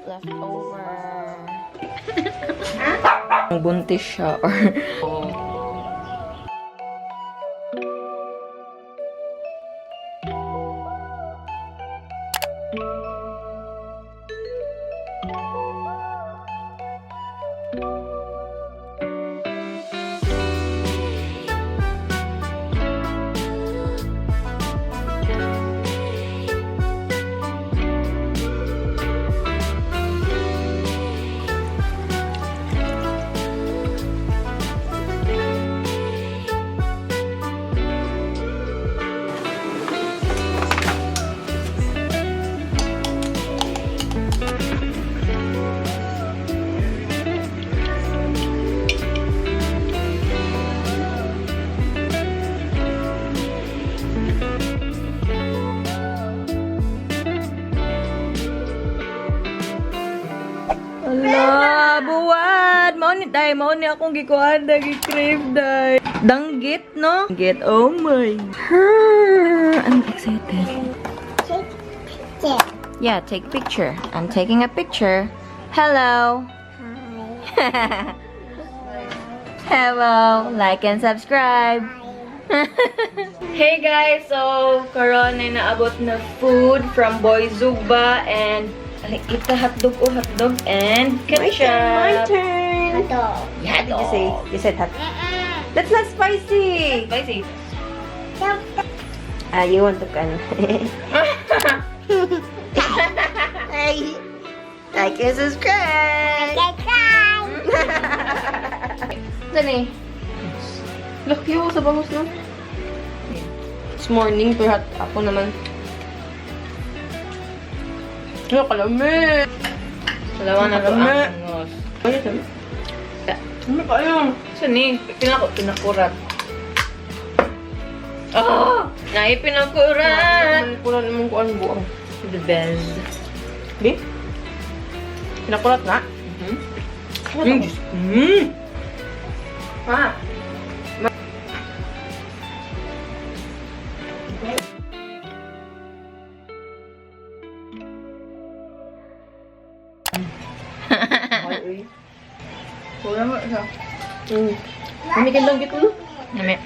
Leftover. Buntis siya or Ala, buwad! Mao ni day, mao ni akong gikuan day, gi-crave day. Danggit, no? Danggit, oh my. Her, I'm excited. Take picture. Yeah, take picture. I'm taking a picture. Hello. Hi. Hello. Like and subscribe. Hi. Hey guys, so karon ay naabot na food from Boy Zugba and ita hotdog o hotdog and ketchup. My turn. Hot dog. Yeah, Did you say? You said hot. That's not spicy. Spicy. Ah, you want to can. Hey, like and subscribe. Saan eh? Laki ako sa bangus, no? It's morning, pero hot ako naman. Ano, kalami! Dalawa na to ang Kalami. bangus. Ano sabi? Ano kayo? Saan eh? Pinakurat. Oh! Naipinakurat! Pinakurat naman ko ang buong. The best. Di? Pinakurat na? Mm-hmm. Ano to? Mm. Ah! Ay, uy. Wala mo siya. May gandang gito, no? Nami.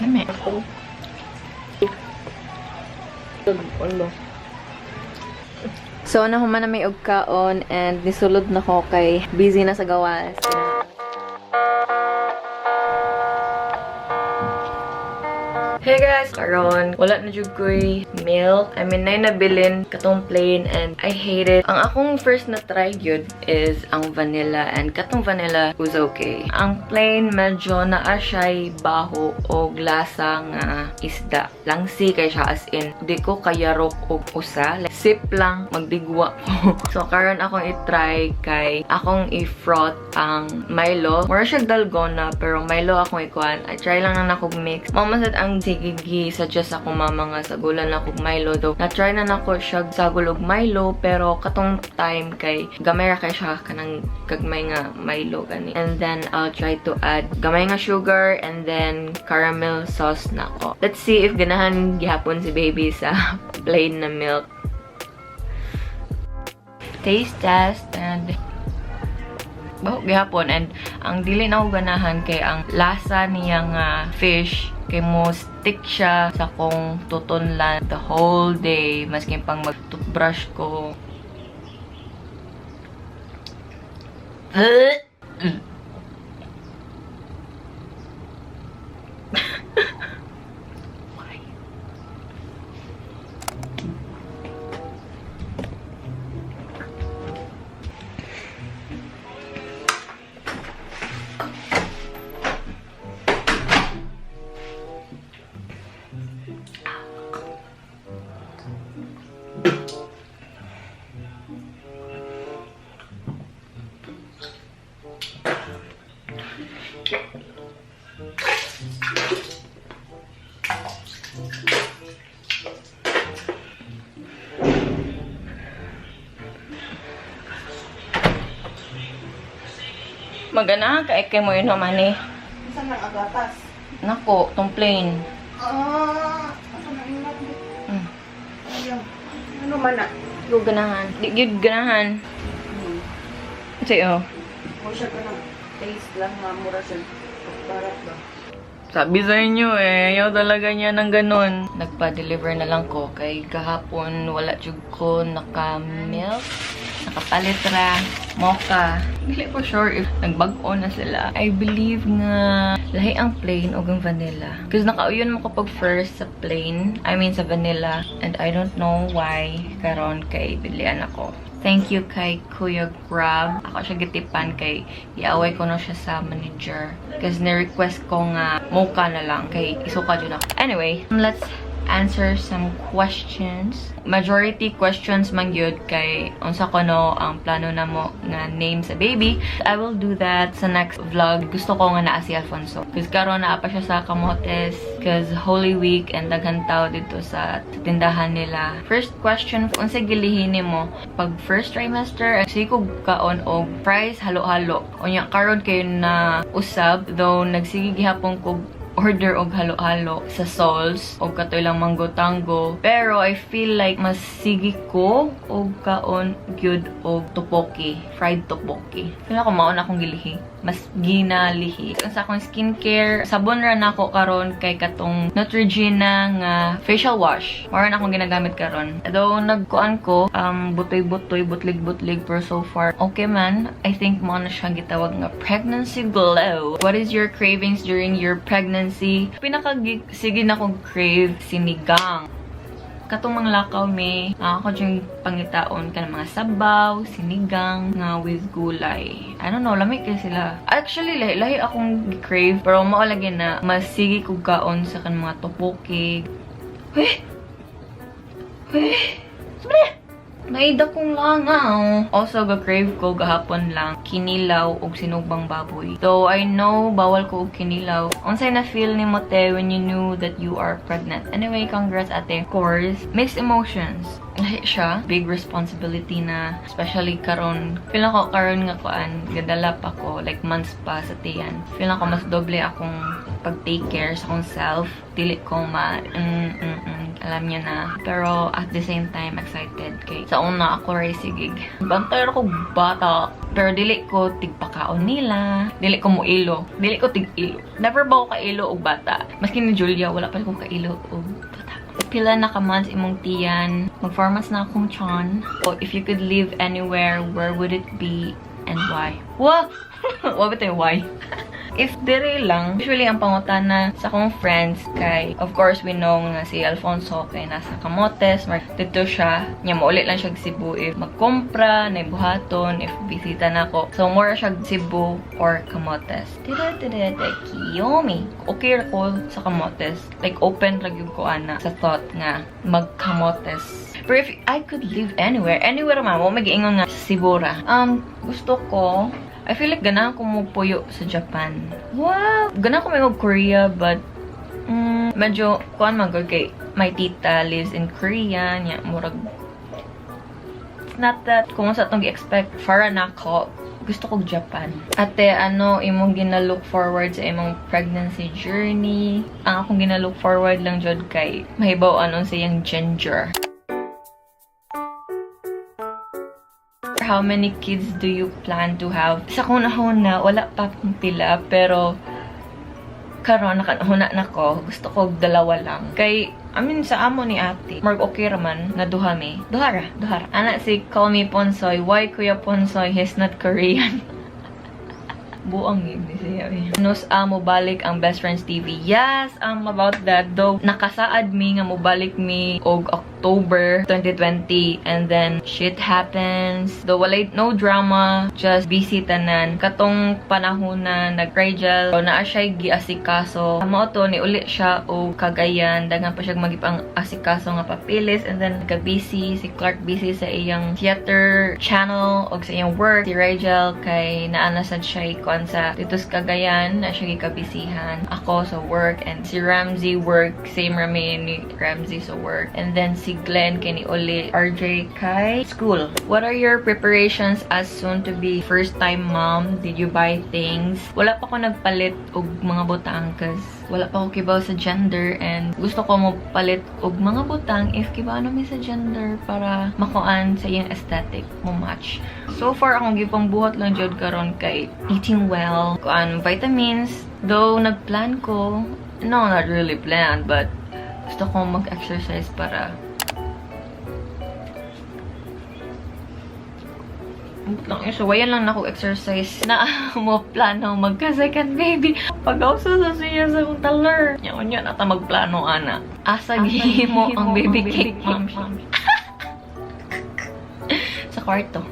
Nami. Ano ba? So, nahuman na may og kaon and nisulod na ko kay busy na sa gawas. Hey guys! Karon, wala na jud ko'y milk. I mean, nay nabilin katong plain and I hate it. Ang akong first na try gyud is ang vanilla and katong vanilla was okay. Ang plain medyo naa siya'y baho og lasa nga isda. Langsi kay siya as in di ko kayarok og usa. Like, sip lang magdigwa ko. So karon akong i-try kay akong i-froth ang Milo. Mura siya dalgona pero Milo akong ikuan. I try lang na nakog mix. Mao man sad ang sige suggest ako mama nga sagulan na kog Milo though. Na-try na nako siya sagol og Milo pero katong time kay gamay ra kay siya kanang gagmay nga Milo gani. And then I'll try to add gamay nga sugar and then caramel sauce nako. Let's see if ganahan gihapon si baby sa plain na milk. Taste test and baho gihapon and ang dili na ako ganahan kay ang lasa niya nga fish kay mo stick siya sa kong tutunlan the whole day maskin pang mag toothbrush ko. Why? Maganahan ka kay mo yun naman eh. Saan ang agatas? Nako, tong plain. Ah, asa na yung Mm. Ayun. Ano man na? Di ko ganahan. Di gyud ganahan. Sa'yo. Mo siya ka ng taste lang nga mura siya. Parap ba? Sabi sa inyo eh, ayaw talaga niya ng ganun. Nagpa-deliver na lang ko kay kahapon wala jud ko naka-milk, nakapalit ra, mocha. Dili ko sure if nagbag-o na sila. I believe nga lahi ang plain o ang vanilla. Because nakauyon mo kapag first sa plain, I mean sa vanilla, and I don't know why karon kay bilian ako. Thank you kay Kuya Grab. Ako siya gitipan kay iaway ko na siya sa manager. Kasi ni-request ko nga mocha na lang kay isuka dyan ako. Anyway, let's answer some questions. Majority questions man gyud kay unsa kuno ang plano namo nga name sa baby. I will do that sa next vlog. Gusto ko nga naa si Alfonso. Cause karon naa pa siya sa Camotes cause Holy Week and daghan tao dito sa tindahan nila. First question, unsa gilihi nimo pag first trimester? Sige ko kaon og fries halo-halo. Unya karon kayo na usab though nagsige gihapon ko order og halo-halo sa Sols og katoy lang mango tango. Pero I feel like mas sige ko og kaon gyud og tteokbokki, fried tteokbokki. Feel ako mao na akong gilihi. Mas ginalihi. Ang sa akong skincare, sabon ra nako karon kay katong Neutrogena nga facial wash. Mao ra na akong ginagamit karon. Though nagkuan ko, butoy-butoy, butlig-butlig, pero so far okay man. I think mao na siya gitawag nga pregnancy glow. What is your cravings during your pregnancy? Pinaka sige na kong crave, sinigang. Katong manglakaw mi, ako yung pangitaon ka ng mga sabaw, sinigang, nga with gulay. I don't know, lami kay sila. Actually, lahi-lahi akong crave, pero mao lagi na, mas sige kog kaon sa kan mga tteokbokki. Eh! Eh! Sabi! Naida kong langaw. Also, ga-crave ko gahapon lang kinilaw og sinugbang baboy. Though I know bawal ko og kinilaw. Unsay na feel nimo, te, when you knew that you are pregnant? Anyway, congrats, ate. Of course, mixed emotions. Lahi siya. Big responsibility na. Especially karon. Feel ako karon nga kuan, gadala pa ko like months pa sa tiyan. Feel ako mas doble akong pag-take care sa akong self. Dili ko ma alam niyo na. Pero at the same time, excited kay sa una ako ray sigig. Bantay ra ko bata. Pero dili ko tigpakaon nila. Dili ko muilo. Dili ko tig-ilo. Never ba ko kailo og bata? Maski ni Julia, wala pa ko kailo og bata. Pila na ka months imong tiyan? Mag 4 months na akong tiyan. O, if you could live anywhere, where would it be and why? What? What ba tayo why? If dire lang, usually ang pangutana sa akong friends kay, of course, we know nga si Alfonso kay nasa Camotes, mar dito siya, nya maulit lang siya Cebu if magkompra, na buhaton, if bisita na ko. So, more siya Cebu or Camotes. Tira, tira, tira, Kiyomi. Okay ra ko sa Camotes. Like, open ra gyud ko ana sa thought nga mag-Camotes. Pero if I could live anywhere, anywhere man, mo mag-iingon nga sa Cebu ra. Gusto ko, I feel like ganahan ko mo puyo sa Japan. Wow! Ganahan ko mag Korea, but medyo, kuan man gud kay my tita lives in Korea, nya murag it's not that kung sa atong gi-expect far na ako. Gusto kog Japan. Ate, ano imong gina-look forward sa imong pregnancy journey? Ang akong gina-look forward lang jud kay mahibaw-an unsa iyang gender. How many kids do you plan to have? Sa akong nahuna, wala pa akong pila, pero karon nakahuna na ko, gusto ko dalawa lang. Kay, I mean, sa amo ni ate, marg okay raman nga duha mi. Duha ra, duha ra. Ana si Call Me Ponsoy, "Why Kuya Ponsoy, he's not Korean?" Buang yun ni siya eh. Nus mo balik ang Best Friends TV? Yes, I'm about that. Though, nakasaad mi nga mobalik mi og October 2020 and then shit happens. Though walay no drama, just busy tanan. Katong panahon na nag-Rigel, naa siya giasikaso. Mao to ni uli siya og Cagayan, daghan pa siya magipang asikaso nga papeles and then ka-busy si Clark, busy sa iyang theater channel og sa iyang work. Si Rigel kay naa na sad siya kuan sa dito sa Cagayan, na siya gikabisihan. Ako sa work and si Ramsey work, same rami ni Ramsey sa work. And then si Si Glenn kay niuli, RJ kay school. What are your preparations as soon to be first time mom? Did you buy things? Wala pa ko nagpalit og mga butang cause wala pa ko kibaw sa gender and gusto ko mo palit og mga butang if kibaw na mi sa gender para makuan sa iyang aesthetic mo match. So far, akong gipang buhat lang jud karon kay eating well, kuan vitamins. Though nagplan ko, no, not really plan, but gusto ko mag-exercise para lang yun. So, wayan lang na ako exercise na mo plano magka-second baby. Pag-auso sa siya sa akong taler. Nya, unya na ta magplano, ana. Asa gihimo ang baby cake, ma'am? Sa kwarto.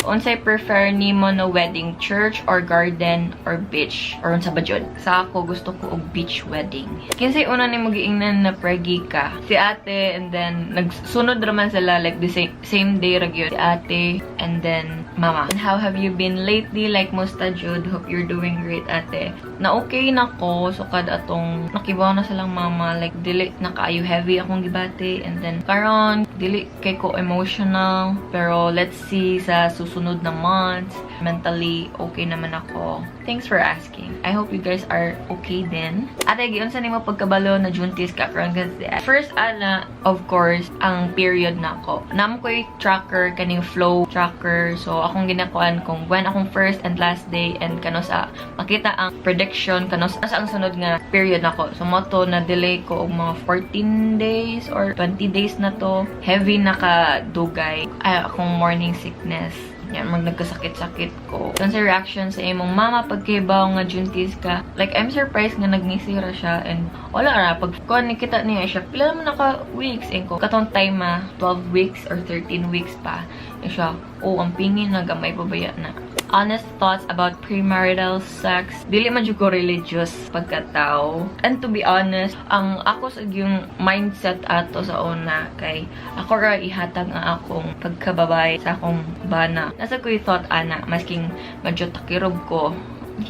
Unsay prefer nimo na wedding, church or garden or beach or unsa ba jud? Sa ako, gusto ko og beach wedding. Kinsay una nimo giingnan na pregi ka? Si ate, and then nagsunod raman sila, like the same day ra gyud. Si ate and then mama. And how have you been lately? Like musta jud? Hope you're doing great, ate. Na okay na ko sukad atong nakibaw na silang mama, like dili na kaayo heavy akong gibati, and then karon dili kay ko emotional, pero let's see sa susunod na months. Mentally okay naman ako. Thanks for asking. I hope you guys are okay din. Ate, giunsa nimo pagkabalo na juntis ka karon? Kasi first ana, of course, ang period nako. Naa man ko'y tracker, kaning flow tracker. So akong ginakuan kung when akong first and last day and kanus-a makita ang prediction kanus-a ang sunod nga period nako. So mao to na delay ko og mga 14 days or 20 days na to. Heavy na ka dugay. Ay, akong morning sickness. Yan, mag nagkasakit-sakit ko. Kung sa reaction sa imong mama pagkibaw nga juntis ka, like, I'm surprised nga nagngisi ra siya and wala ra. Pag kuan kita niya siya, pila man naka weeks? Ingon ko, katong time ma, 12 weeks or 13 weeks pa. Eh siya, "Oh, ang pingin na gamay pa baya na." Honest thoughts about premarital sex. Dili man jud ko religious pagkatao. And to be honest, ang ako sa yung mindset ato sa una kay ako ra ihatag ang akong pagkababay sa akong bana. Naa sad ko'y thought ana, masking medyo takirob ko.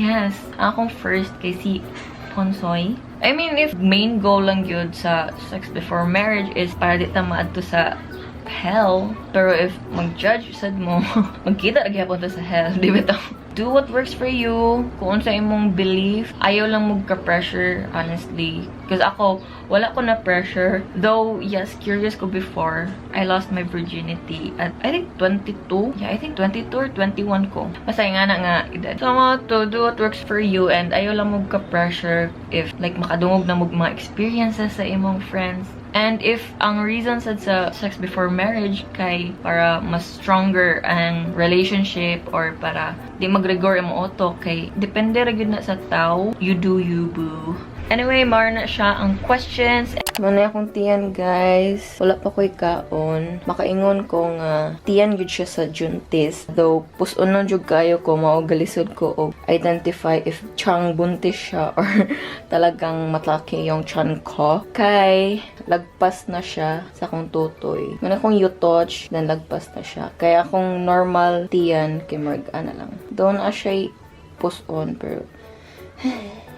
Yes, ang akong first kay si Ponsoy. I mean, if main goal lang yun sa sex before marriage is para di ta maadto sa hell. Pero if mag-judge sad mo, magkita ra gyapon ta sa hell, di ba to? Do what works for you. Kung unsa imong belief, ayaw lang mo ka-pressure, honestly. Because ako, wala ko na pressure. Though, yes, curious ko before. I lost my virginity at, I think, 22. Yeah, I think 22 or 21 ko. Basta nga na nga edad. So, mao to, do what works for you and ayaw lang mo ka-pressure if, like, makadungog na mo mga experiences sa imong friends. And if ang reason sad sa sex before marriage kay para mas stronger ang relationship or para di magrigor imong utok, kay depende ra gyud na sa tao. You do you, boo. Anyway, mao na siya ang questions. Mao na akong tiyan, guys. Wala pa ko'y kaon. Makaingon ko nga tiyan gyud siya sa juntis. Though, pus-unon jud kayo ko, mao galisod ko og identify if chang buntis siya or talagang malaki yung chan ko. Kay, lagpas na siya sa akong tutoy. Muna akong you touch, then lagpas na siya. Kaya akong normal tiyan, kay murag, ana lang. Doon na siya pus-on, pero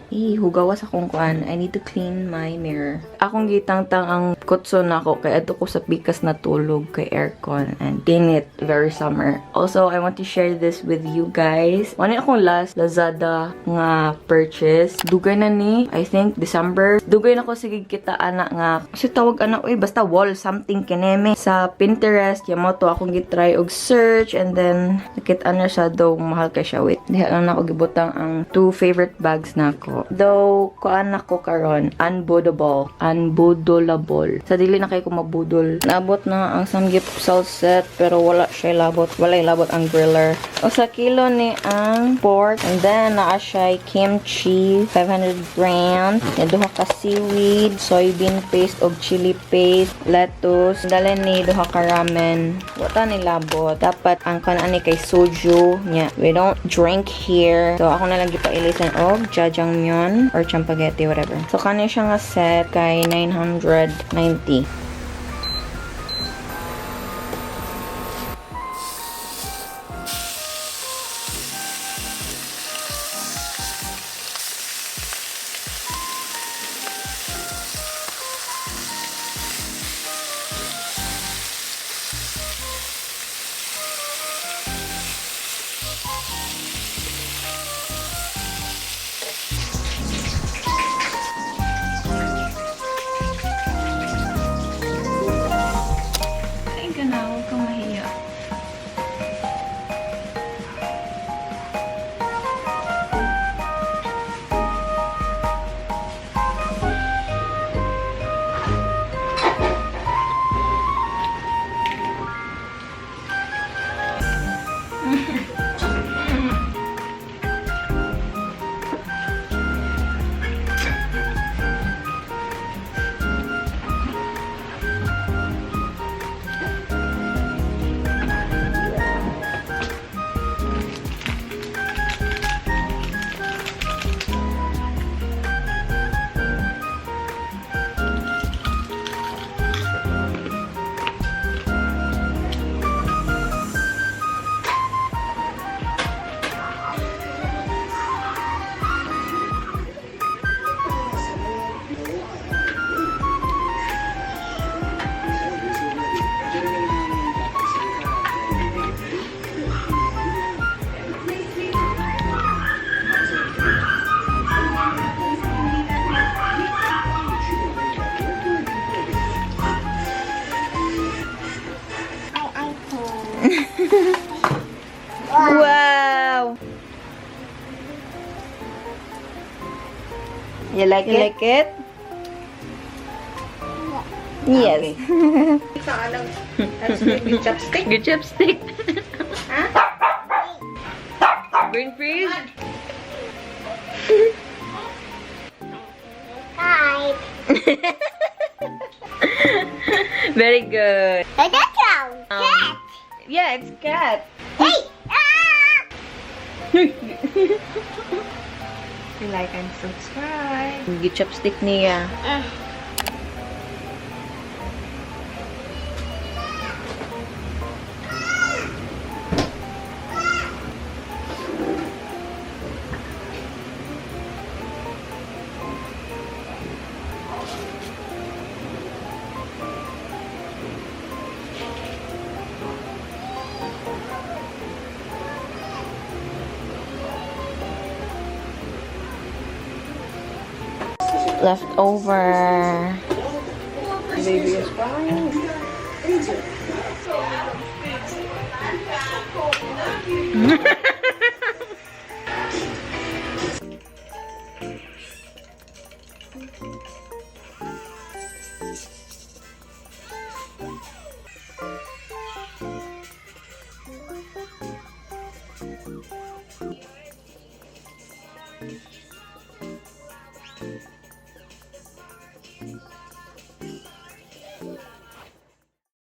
eh, hugawas akong kuan. I need to clean my mirror. Akong gitangtang ang kutso nako kay adto ko sa pikas na tulog kay aircon and init, very summer. Also, I want to share this with you guys. Mao akong last Lazada nga purchase. Dugay na ni, I think December. Dugay na ko sige kita ana nga kasi tawag ana, uy, basta wall something kineme sa Pinterest. Mao to akong gitry og search and then nakita na siya, though mahal kay siya. Wait, diha lang nako gibutang ang two favorite bags nako. Though kuan ako karon, unbudable, unbudolable. Sa dili na kay ko mabudol. Naabot na ang samgyupsal set pero wala siya labot. Wala labot ang griller. Usa kilo ni ang pork and then naa siya kimchi 500 grams. Ya duha ka seaweed, soybean paste og chili paste, lettuce. Dali ni duha ka ramen. Wala ni labot. Dapat ang kuan ani kay soju nya. We don't drink here. So ako na lang gipailisan og jajangmyeon or champaghetti, whatever. So kani siya nga set kay 990. You like You it? like it? Yes. Sa anong chopstick? Good chopstick. Brain freeze? Five. Very good. That's a cat. Yeah, it's cat. Hey! Ah! You like and subscribe. Good chopstick niya. Ah. Leftover. Baby is crying.